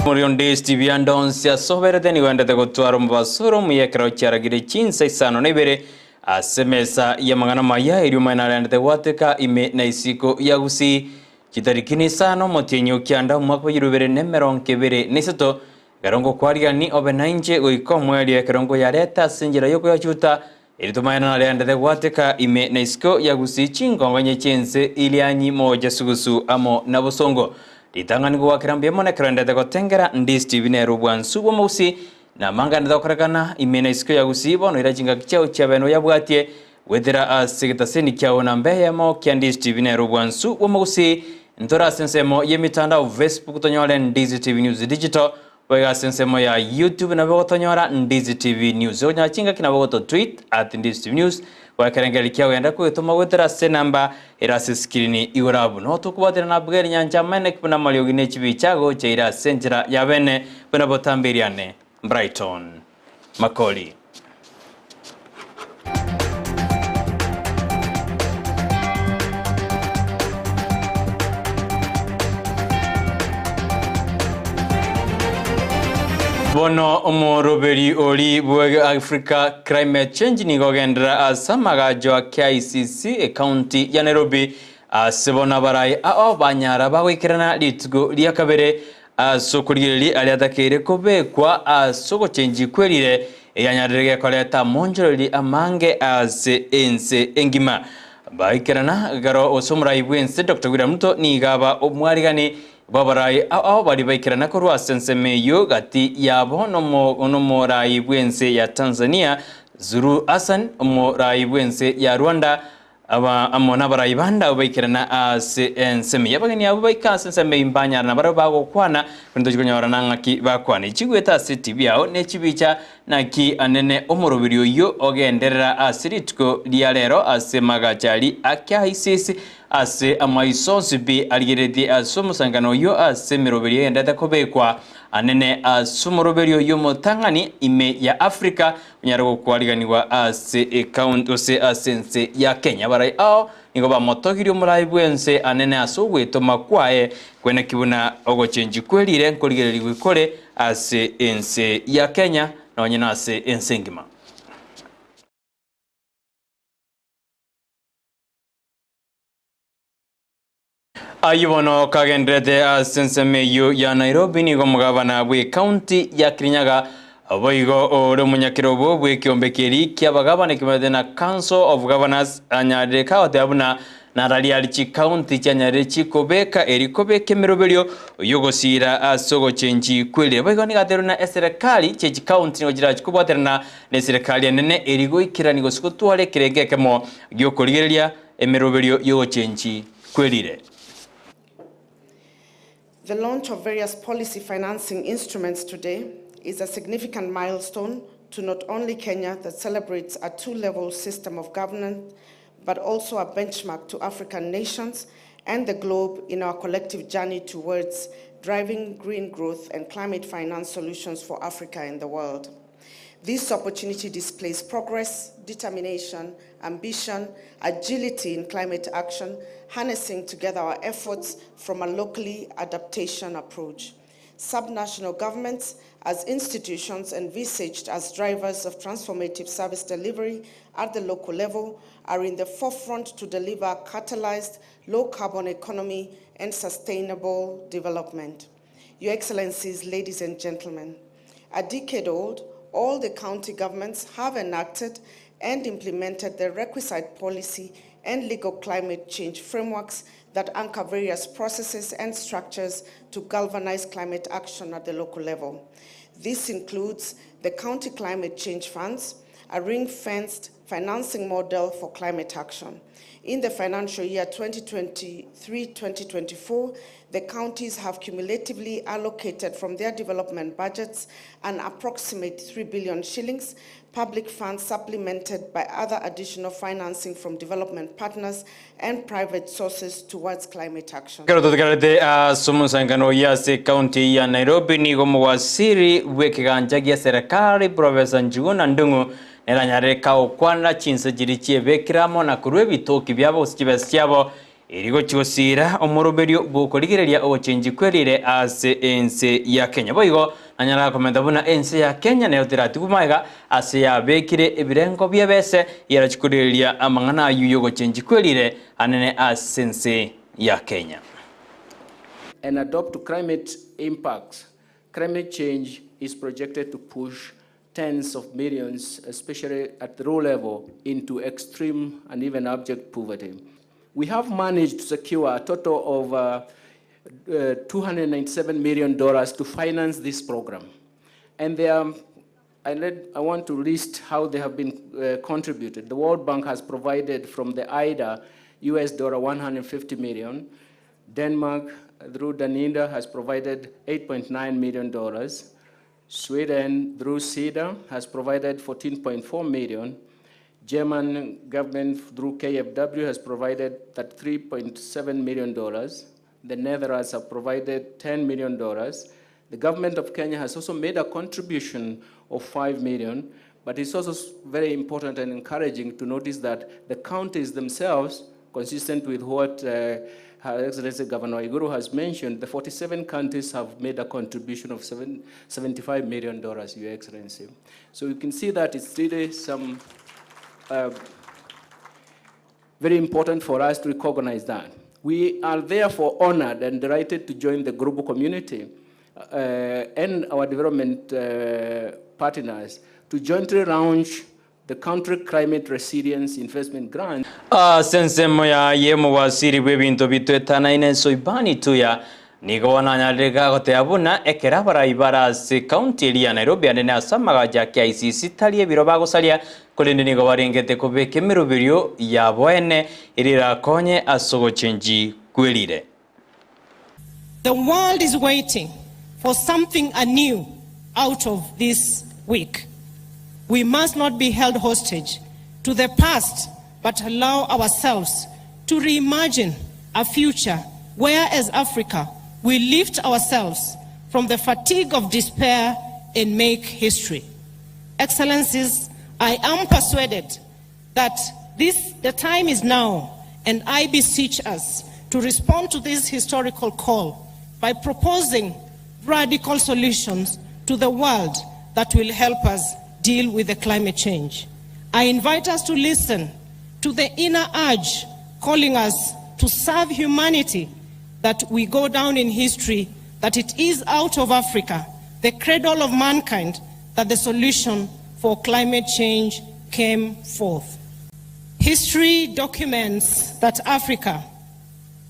Morio Ndesti bianda onsi asoberete nigo endete gotwara omobaso ore omuya ekero chiaragire chinsa isano na ibere ase emesa y'amang'ana amaya erio omanyene arendete gwateka ime na isiko ya Gusii chitariki na isano omotienyi o kianda omwaka bwa 2023 ekero ngokwarigani obe nainche goika omoerio ekero nkoyareta ase enchera y'okoyachuta Erio tomanyane narendete gwateka ime na isiko ya Gusii chinkongonye chi'ense Irianyi mocha sugusu amo na bosongo. Ritang'ani goakera mbuya mono ekero endete gotengera Ndisi TV nere obwansu bw'omogusii na amanga endete gokorekana ime na isiko ya Gusii bono ira chingaki chiao chia bene oyabwatie goetera ase egetaseni kiao namba eyemo kia Ndisi TV nere obwansu bw'omogusii ntore ase ensemo y'emitandao Facebook tonyore Ndisi TV News Digital Boigo ase ensemo ya YouTube nabo ogotonyora Ndizi TV News. Okonyora chingaki nabo ogoto tweet at Ndizi TV News goa ekerengererio kiao genda kogetoma goetera ase enamba ere ase eskirini igoro abwo. Noo tokobwatera na Abigail Nyancha Amaene buna amariogi ne chibicha gocha ire ase enchera ya bene buna botambe eriane Brighton Makori. Bono omoroberi ori bwe Africa Climate Change nigo ogenderera ase amagacho a KICC ecounty ya Nairobi ase bono abarai ao banyara bagoikerana rituko ria kabere Ase okorigereria aria atakeire kobekwa ase ogochenchia kwerire, eyanyarire gekoreta amonchoreri amange ase ense engima. Baikerana ekero gose omorai bw'ense Doctor William Ruto nigo aba omwarigani bw'abarai ao baria baikerana korwa ase ensemo eyio gati yabo nomorai bw'ense ya Tanzania Suluhu Hassan, omorai bw'ense ya Rwanda Aba amo nabarai bande abwo baikerana ase ensemo eyio. Abageni abwo baika ase ensemo eyio mbanyara nabarabwo bagokwana, korende tochia konyora nang'aki bakwana. Chigwete ase etibi yao ne chibicha, naki anene omoroberi oyio ogenderera ase rituko ria rero ase amagacho aria a KICC ase amaiso onsi pi arigereretie ase omosangererekano oyio ase emeroberi egendererete kobekwa anene ase omoroberi oyio omotang'ani ime ya Africa Onyare gokwariganigwa ase ekaunti gose ase ense ya Kenya. Abarai ao nigo bamotogirie omorai bw'ense anene ase ogwetoma kwaye kweneki buna ogochenchia kwerire nkorigererigwe kore ase ense ya Kenya nonye nase ense engima. Ayio bono kagenderete ase ensemo eyio ya Nairobi nigo omogabana bw'ecounty ya Kirinyaga boigo ore omonyakerobo bw'ekeombe keria ki'abagabana ekemerete na Council of Governors anyarire kagoteba buna narariari chicounty chianyarire chikobeka eri kobeka emeroberio y'ogosiira ase ogochenchi kwerire. Boigo nigo aterwe na eserekari chiechicounty nigo chirachi kobwaterana na eserekari enene eri goikerani gose gotwara ekerengo ekemo giokorigereria emeroberio y'ogochenchi kwerire. The launch of various policy financing instruments today is a significant milestone to not only Kenya that celebrates a two-level system of governance, but also a benchmark to African nations and the globe in our collective journey towards driving green growth and climate finance solutions for Africa and the world. This opportunity displays progress, determination, ambition, agility in climate action, harnessing together our efforts from a locally adaptation approach. Subnational governments as institutions envisaged as drivers of transformative service delivery at the local level are in the forefront to deliver a catalyzed low-carbon economy and sustainable development. Your Excellencies, ladies and gentlemen, a decade old, all the county governments have enacted and implemented the requisite policy and legal climate change frameworks that anchor various processes and structures to galvanize climate action at the local level. This includes the county climate change funds, a ring-fenced financing model for climate action. In the financial year 2023-2024, the counties have cumulatively allocated from their development budgets an approximate 3 billion shillings, public funds supplemented by other additional financing from development partners and private sources towards climate action. Ekero totigarete ase omosangererekano oyio ase ekaunti ya Nairobi, nigo omowaziri bw'ekegancha gia serikali Professor Njuguna Ndung'u nere anyarire kagokwana chinse chiria chiebekire amo na korua ebitoki biabo gose chibesa chiabo. Eri gochia gosiira omoroberio bw'okorigereria ogochenchia kwerire ase ense ya Kenya. Boigo nanyara komenta buna ense ya Kenya nero teratigwe magega ase yabekire ebirengo bi'ebese yarachi korigereria amang'ana ayio y'ogochenchia kwerire anene ase ense ya Kenya. And adopt climate impacts. Climate change is projected to push tens of millions, especially at the low level, into extreme and even abject poverty. We have managed to secure a total of uh, uh, $297 million to finance this program. And they are, I, let, I want to list how they have been uh, contributed. The World Bank has provided from the IDA US dollar 150 million. Denmark, through Danida, has provided $8.9 million. Sweden, through SIDA, has provided 14.4 million. German government, through KfW, has provided $3.7 million. The Netherlands have provided $10 million. The government of Kenya has also made a contribution of 5 million. But it's also very important and encouraging to notice that the counties themselves, consistent with what uh, Her Excellency Governor Waiguru has mentioned, the 47 counties have made a contribution of $75 million, Your Excellency. So you can see that it's really some uh, very important for us to recognize that. We are therefore honored and delighted to join the global community uh, and our development uh, partners to jointly launch the Country Climate Resilience Investment Grant. Ase ensemo yaye omowasiri bw'ebinto bitwetanaine Soibani Tuya nigo bono anyarire gagoteba buna ekero abarai bare ase county eria ya Nairobi ande na ase amagacho a KICC tari ebiro bagosaria korende nigo barengete kobeka emeroberio yaboene eria erakonye ase ogochenchi kwerire. The world is waiting for something anew out of this week. We must not be held hostage to the past, but allow ourselves to reimagine a future where, as Africa, we lift ourselves from the fatigue of despair and make history. Excellencies, I am persuaded that this, the time is now, and I beseech us to respond to this historical call by proposing radical solutions to the world that will help us deal with the climate change. I invite us to listen to the inner urge calling us to serve humanity that we go down in history, that it is out of Africa, the cradle of mankind, that the solution for climate change came forth. History documents that Africa,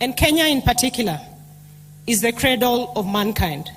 and Kenya in particular, is the cradle of mankind.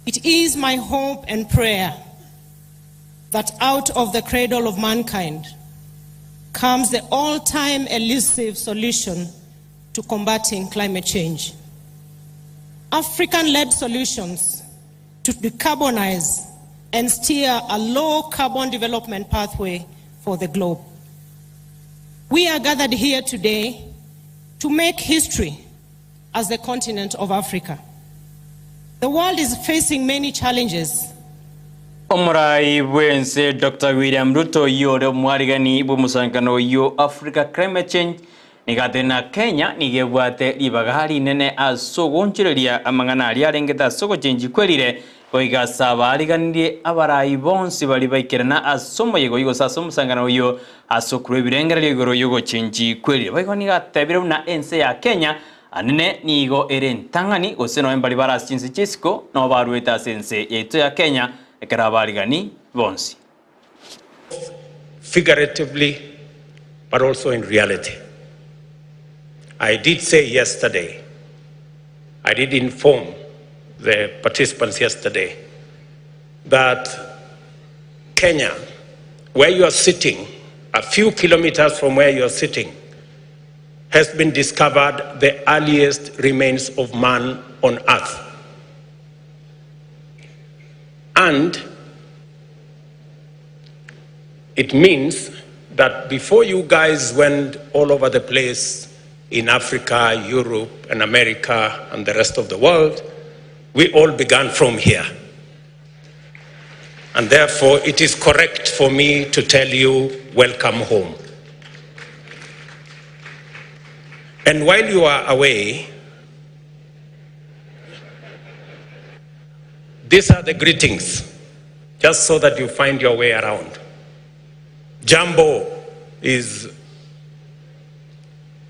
It is my hope and prayer that out of the cradle of mankind comes the all time elusive solution to combating climate change. African led solutions to decarbonize and steer a low carbon development pathway for the globe. We are gathered here today to make history as the continent of Africa. The world is facing many challenges. Omorai bw'ense Doctor William Ruto oyio ore omwarigani bw'omosangererekano oyio Africa Climate Change nigo atebire na Kenya nigo ebwate ribaga rinene ase ogoonchoreria amang'ana aria arengete ase ogochenchia kwerire goika ase abaariganirie abarai bonsi baria baikerana ase omoyega oyio gose ase omosangererekano oyio ase okorua ebirengererio igoro y'ogochenchia kwerire. Boigo nigo atebire buna ense ya Kenya Anene nigo ere entang'ani, gose nonya mbaria bare ase chinse chi'isiko, nabo baruete ase ense yaito ya Kenya, ekero abarigani bonsi. Figuratively but also in reality. I did say yesterday, I did inform the participants yesterday that Kenya, where you are sitting, a few kilometers from where you are sitting, has been discovered the earliest remains of man on earth. And it means that before you guys went all over the place in Africa, Europe, and America, and the rest of the world, we all began from here. And therefore, it is correct for me to tell you, welcome home. And while you are away, these are the greetings, just so that you find your way around. Jambo is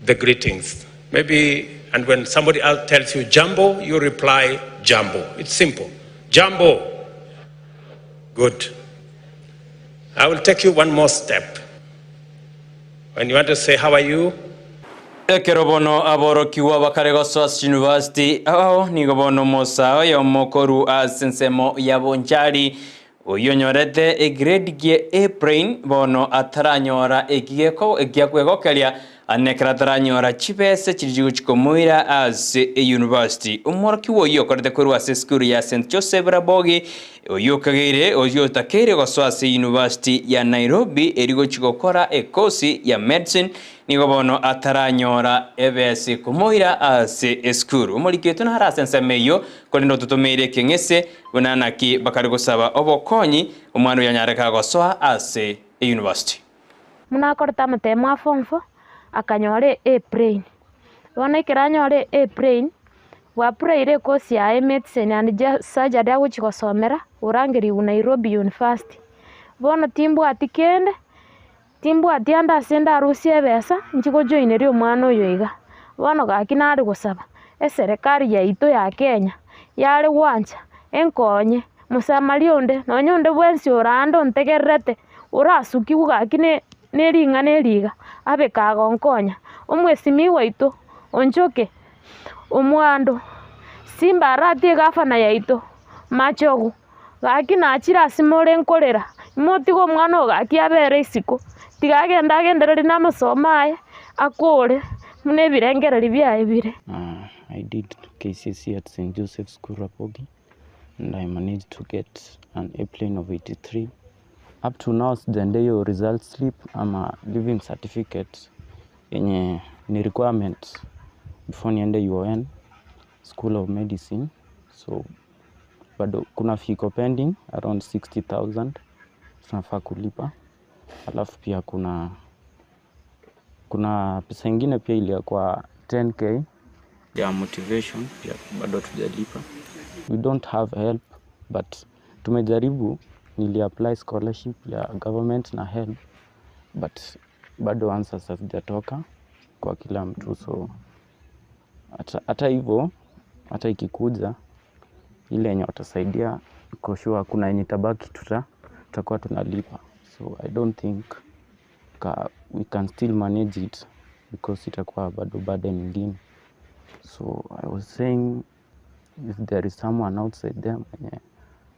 the greetings. Maybe, and when somebody else tells you jambo, you reply jambo. It's simple. Jambo. Good. I will take you one more step. When you want to say, How are you? Ekero bono aborokigwa bakare gosoa ase chiyunivasiti ao, nigo bono omosae oyomo korwa ase ensemo ya Bonchari, oyio onyorete egrade gie A plain, bono ataranyora eki geko ekia kwegokeria, ane ekero ataranyora chibese chiria chigochi komoira ase eyunivasiti. Omworokigwa oyio okorete korwa ase esukuru ya St Joseph Rabogi, oyio okageire oyio otakeire gosoa ase eyunivasiti ya Nairobi erio gochi gokora ekosi ya medicine, Nigo bono ataranyora ebesi komoira ase esukuru. Omoriki oito nare ase ensemo eyio, korende ototomeire ekeng'ese, buna naki bakare gosaba obokonyi, omwana oyio anyare kagosoa ase eyunivasiti. Buna akorete amatemo a form four, akanyora A plain. Bono ekero anyora A plain, bwapuraire ekosi yaye medicine and surgery agochia gosomera, orangerigwe Nairobi University. Bono timbwati kende. Timbwati ande ase ndarusie ebesa inche gojoineria omwana oyo iga. Bono gaki nare gosaba, eserekari yaito ya Kenya, yare gwancha, enkonye, mosamaria onde, nonye onde bwensi ore ande ontegererete, orasukigwe gaki ne ne ring'ana eri iga, abe kagonkonya. Omwesimigwa oito, onchoke, omwando, Simba Arati egafana yaito, Machogu. Gaki nachire ase more nkorera, imotige omwana oo gaki abere isiko, tiga agende agendererie namasomo aye, akore buna ebirengererio biaye bire. I did KCSE at St. Joseph School Rapogi and I managed to get an A plain of 83. Up to now sijaendea hiyo result slip ama leaving certificate yenye ni requirement before niende UoN School of Medicine so bado kuna fee iko pending around 60000 tunafaa kulipa, alafu pia kuna kuna pesa ingine pia iliyokuwa 10k ya motivation pia bado hatujalipa. We don't have help but tumejaribu, nili apply scholarship ya government na help but bado answers hazijatoka kwa kila mtu so hata hivyo hata ikikuja ile yenye watasaidia niko sure kuna yenye itabaki tuta tutakuwa tunalipa so I don't think ka, we can still manage it because itakuwa bado burden ingine so I was saying if there is someone outside there mwenye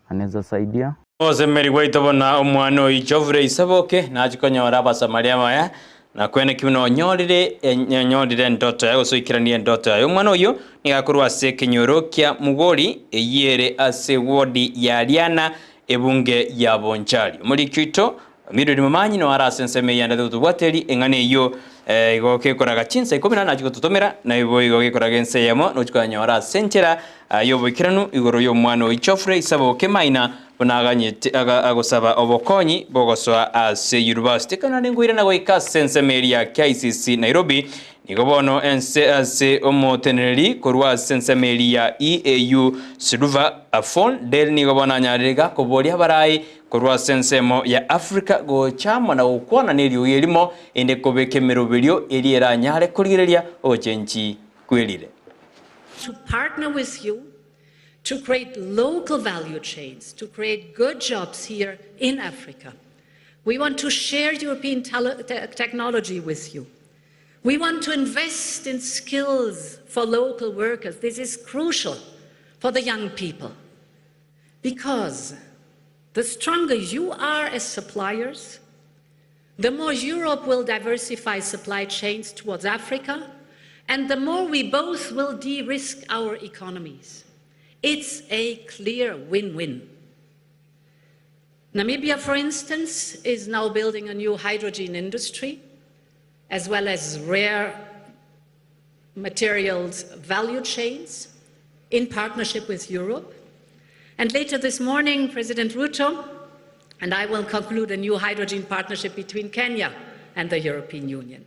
anaweza saidia Osemeri gwaito buna omwana oyio Geoffrey Isaboke nachie konyora Abasamaria abaya, na kweneki buna onyorire onyorire endoto yaye gose oikeranie endoto yaye. Omwana oyio nigo akorwa ase ekenyoro kia Mugori eyio ere ase ewodi ya Riana ebunge ya Bonchari. Omoriki oito Mildred Momanyi noare ase ensemo eyio andete gotobwateria eng'ana eyio igo gekoraga chinsa ikomi nane nachie gototomera, naibo igo gekoraga ensa eyemo nochia koyanyora ase enchera y'oboikeranu igoro y'omwana oyio Geoffrey Isaboke Maina buna aganyete agosaba obokonyi bogosoa ase university. Ekero naende nkoirana goika ase ensemo eria ya KICC Nairobi, nigo bono ense ase omoteneneri korwa ase ensemo eria ya EAU Sylva Von Del nigo bono anyarire iga koboria abarai Korwa ase ensemo ya Africa gocha amo na gokwana neriogi erimo, ende kobeka emeroberio eria eranyare korigereria ogochenchi kwerire. To partner with you to create local value chains, to create good jobs here in Africa. We want to share European technology with you. We want to invest in skills for local workers. This is crucial for the young people. Because the stronger you are as suppliers, the more Europe will diversify supply chains towards Africa, and the more we both will de-risk our economies. It's a clear win-win. Namibia, for instance, is now building a new hydrogen industry, as well as rare materials value chains in partnership with Europe. And later this morning, President Ruto and I will conclude a new hydrogen partnership between Kenya and the European Union.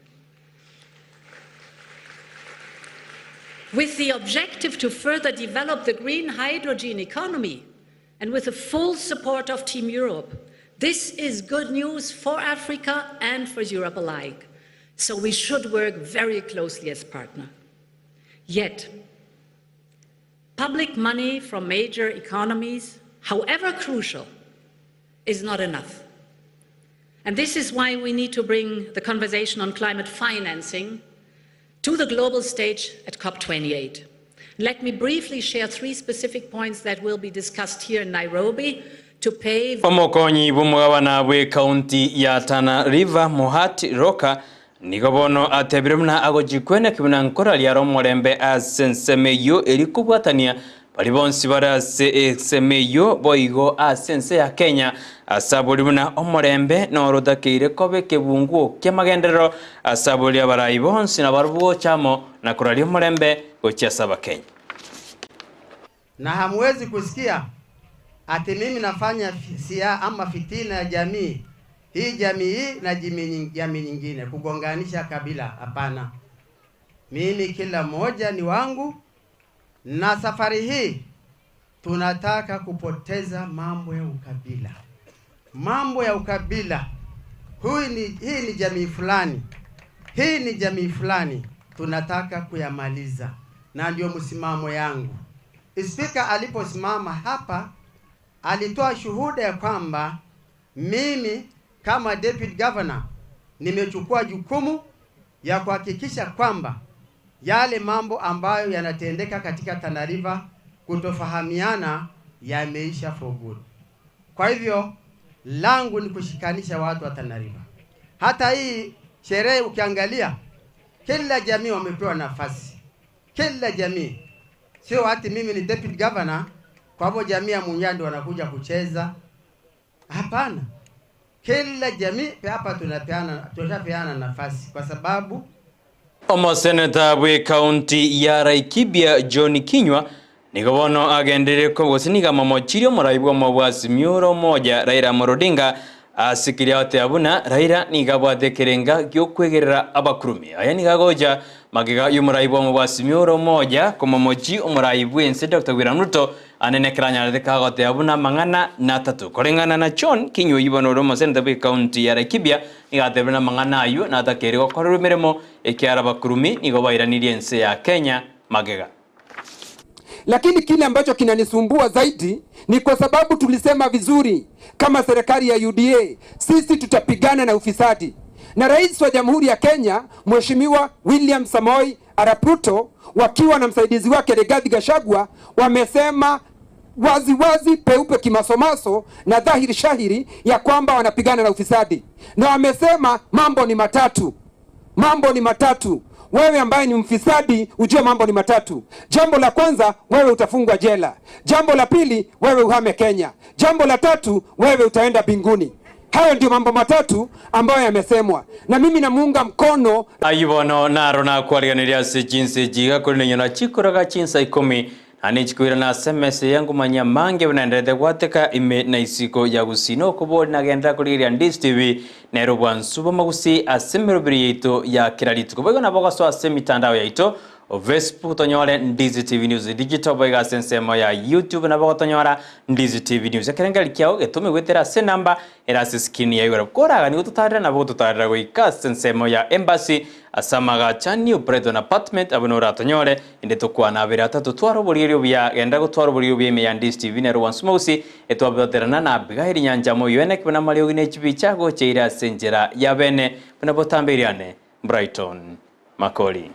With the objective to further develop the green hydrogen economy and with the full support of Team Europe, this is good news for Africa and for Europe alike. So we should work very closely as partner. Yet, public money from major economies, however crucial, is not enough. And this is why we need to bring the conversation on climate financing to the global stage at COP28. Let me briefly share three specific points that will be discussed here in Nairobi to pave Omokonyi bw'omogabana bw'ekaunti ya Tana River Muhati Roka nigo bono atebire buna agochikwene buna nkoraria are omorembe ase ensemo eywo eri kobwatania bari bonsi bare ase ensemo eywo boigo ase ense ya Kenya ase abori buna omorembe noro otakeire koba ekebunguo kia magenderero ase abori abarai bonsi na barabwo gocha na koraria omorembe gochia ase Abakenya. Na hamwezi kusikia ati mimi nafanya sia ama fitina ya jamii hii, jamii hii na jamii nyingine, kugonganisha kabila. Hapana, mimi kila mmoja ni wangu, na safari hii tunataka kupoteza mambo ya ukabila, mambo ya ukabila. Hii ni jamii fulani, hii ni jamii fulani, tunataka kuyamaliza, na ndio msimamo yangu. Spika aliposimama hapa alitoa shuhuda ya kwamba mimi kama deputy governor nimechukua jukumu ya kuhakikisha kwamba yale mambo ambayo yanatendeka katika Tana River, kutofahamiana, yameisha for good. Kwa hivyo langu ni kushikanisha watu wa Tana River. Hata hii sherehe ukiangalia, kila jamii wamepewa nafasi, kila jamii, sio ati mimi ni deputy governor, kwa hivyo jamii ya Munyandi wanakuja kucheza. Hapana, kila jamii hapa tunapeana nafasi kwa sababu Omoseneta bwe kaunti ya Laikipia John Kinyua nigo bono agenderere gose niga momochirie omorai bwa omobwasi miuro moja Raila Amolo Odinga asikiria otea buna Raila niga abwate ekerenga giokwegerera abakurumi aya niga agocha magega y'omorai bwa omobwasi miuro moja komomochi omorai bwense Dr. William Ruto anene keranyarete kagotea buna mang'ana na atatu koreng'ana na John Kinyua ibono ore omoseneta bwe kaunti ya Laikipia niga atebire na mang'ana aywo natakere gokorerwa emeremo ekiara abakurumi nigo bairanirie ense ya Kenya magega. Lakini kile ambacho kinanisumbua zaidi ni kwa sababu tulisema vizuri kama serikali ya UDA, sisi tutapigana na ufisadi. Na Rais wa Jamhuri ya Kenya Mheshimiwa William Samoei Arap Ruto wakiwa na msaidizi wake Rigathi Gachagua wamesema wazi wazi peupe kimasomaso na dhahiri shahiri ya kwamba wanapigana na ufisadi, na wamesema mambo ni matatu. Mambo ni matatu. Wewe ambaye ni mfisadi ujue mambo ni matatu. Jambo la kwanza, wewe utafungwa jela. Jambo la pili, wewe uhame Kenya. Jambo la tatu, wewe utaenda binguni. Hayo ndio mambo matatu ambayo yamesemwa, na mimi namuunga mkono. Ayibono naro nakwariganiria ase chinse jiga kuri nenyona chikoraga chinsa 10 ani chikwira na SMS yangu manya mange bunaenderete gwateka ime na isiko ya gusino okobori nagendera kurigeria Ndisi TV nero bwansu bamagusi ase emeroberi yaito ya kila rituko boigo nabo gosoa ase emitandao yaito Facebook tonyore Ndizi TV News Digital boigo ase ensemo ya YouTube nabo gotonyora Ndizi TV News ekerengeri kiao getume gwetera ase namba era ase screen ya igoro koraga nigo totarera nabo gototarera goika ase ensemo ya embassy ase amagacha New Brighton Apartment abo noratonyore ende tokwana abere atatu twara oborierio buya genda gotwara oborierio bwa ime ya Ndizi TV nero wansu magusi etwaboterana na Abigail Nyanjamo yoene kibona mariogi ne chibicha gocheira ase enchera ya bene buna botambeiriane Brighton Makori.